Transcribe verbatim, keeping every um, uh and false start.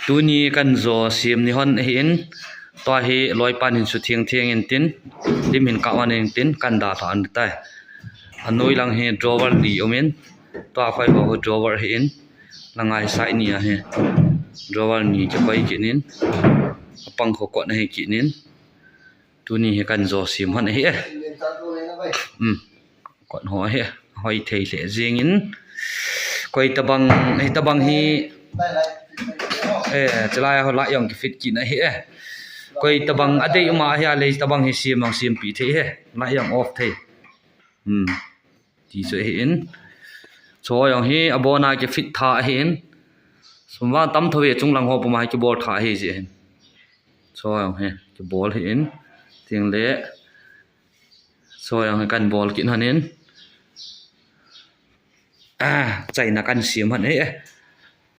Tuni kan jo siam ni hon ahin, tua hi loipan hin sutheng theng in tin, lim hin kah man in tin, kan dalha un tai. Anoi lang hi drawer li um in, tua khoi ho drawer hi in, la ngai side ni a hi drawer ni kikoi kit in, apang kho kot na hi kit in, tuni hi kan jo siam hon ahi e. Um. Kot ho hi hoi thei lheh jeng in, koi tabang, hi tabang hi, eh, chalai ho la jong kifit kit na hi e. Koi tabang adei um a hi a lei tabang hi siam mang siam pi thei hi, la jong off thei. Hmm. Ti chu hi in. Chu jong hi abona kifit tha hi in. Sum vang tam tho ve chung lang ho puma hi kibol tha hi ji hin. Chu jong hi kibol hi in. Ting le. Chu jong hi kan bol kit hon in. Ah, chaina kan siam hon e.